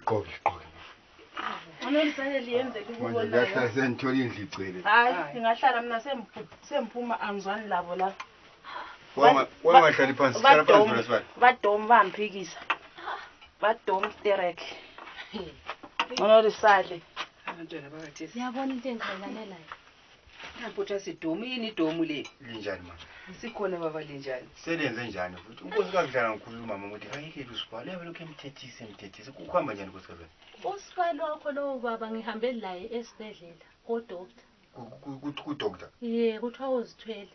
Qoke. Anolisane liyenze ukubona. Manje kahle senthola indlu igcwele. Hayi, ngahlala mina semphuma angizwani labo la. Wangahlali phansi, hlala phansi mina sibani. Badom bamphikisa. Badom Derek. Anolisane. Abantwana bakathi Siyabona into engikholane layo. Nampotha sidomu yini idomu le? Linjani mama? Sikhona baba linjani? Selenze njani futhi? Unkosikazi dlala ngikhuluma mama ukuthi ayikele usibhala yabe lokho emthethise. Kuhamba njani nkosikazi? Usibalo wakho lo baba ngihambe laye esibhedlela kodoctor. Ku doctor. Kuthiwa uzithwele.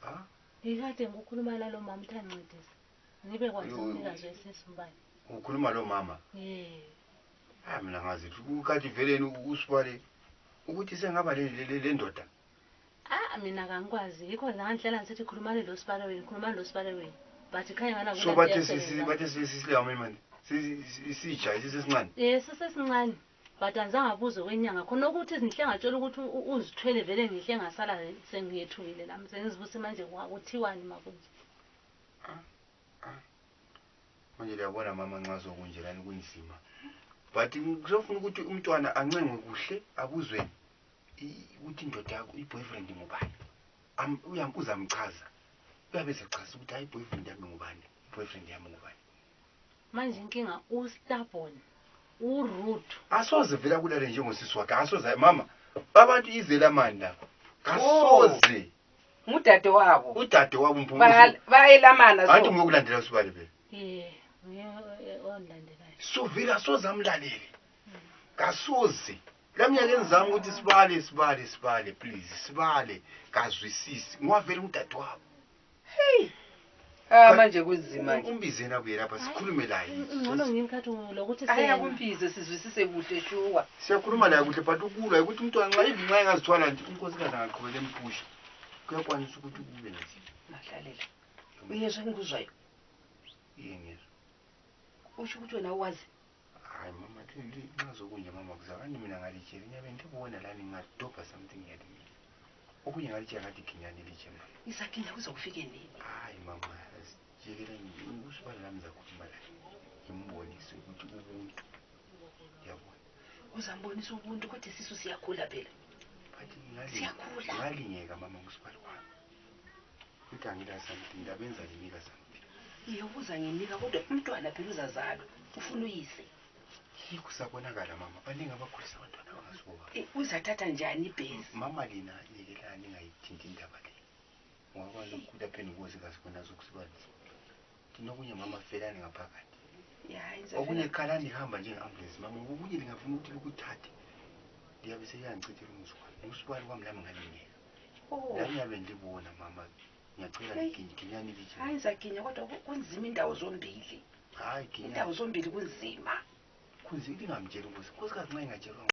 Ha? Ngikade ngikhuluma lalo mama uthancedisa. Ngibe kwathi umnikazi wesisimbali. Ukhuluma lo mama? Mina ngazi ukuthi veleni usibale ukuthi sengaba le ndoda. Mina kangikwazi yikho la ngihlala ngisethi khulumani lo sibalo wena. But khaya ngana So bathe sisile amendment. Sisija sisesincane. Sisesincane. But anzange abuze kwenyanga khona ukuthi izinhle ngatshela ukuthi uzithwele vele ngihle ngasala sengiyethukile la sengizibuse manje kwakuthiwani makunje. Manje liyabona mama nxa sokunjelani kunzima. But ngizofuna ukuthi umntwana ancengwe kuhle abuzwe ukuthi indoda yakho iboyfriend ngubani. Uzamchaza. Uyabe sechaza ukuthi hayi boyfriend yami ngubani, boyfriend yami ngubani. Manje inkinga stubborn, rude. Asoze vela kulale njengosisi wakhe, asoze mama. Abantu izela mani lapha. Asoze. Udade wabo. Udade wabo mphumbu. Bayelamana so. Athi ngokulandela usibale phela. Olandelayo. So vela asoze amlalele. Kasoze. Laminyakeni zami ukuthi sibale please, sibale kazwisisi. Ngwavela udade wabo. Hey. Manje kunzima nje. Umbizena buye lapha sikhulume la yini. Ngcono ngimkhathi lokuthi kumbize sizwisise kuhle shuwa. Siyakhuluma la kuhle but ukulwa ukuthi umntwana nxa ivinqa engazithwala nje unkosikazi angaqhubeka empusha. Kuyakwanisa ukuthi kube nje. Mahlalela. Uyezwa ngikuzwayo. Yengezwa. Usho ukuthi wena uwazi. Hayi mama nxa sokunje mama kuzakani mina ngalitshela nyabe ndibona la ningadobha something yet. Okunye ngalitshela ngathi kinyane litshela. Isakhinda kuzokufika nini? Hayi mama sijekela usibala lami zakhuluma la. Ngimbonise ukuthi ubuntu. Yabona. Uzambonisa ubuntu kodwa isisu siyakhula phela. Siyakhula. Ngalinyeka mama ngusibala wami. Ukuthi angila something ndabenza linika something. Uyobuza nginika kodwa umntwana phela uzazalwa. Ufuna uyise. Yikho sabonakala mama baningi abakhulisa abantwana bangasuka. Uzathatha njani ibhezi? Mama lina yekelani ngayithinta indaba le. Ngoba lokhu lapha ngikuzikazi khona zokusibala. Tinokunye mama felani ngaphakathi. Okunye khalani ihamba njenge ambulance mama okunye lingafuna ukuthi ukuthathe. Liyabe seyangichithela umsukwane kwami lami ngalinyeka. Lami yabe ndibona mama ngiyacela ikinyani lithi. Hayi zakinya kodwa kunzima indawo zombili. Hayi kinyani. Indawo zombili kunzima. Kunzima ngamtshela ukuthi nkosikazi nxa ingatshelwa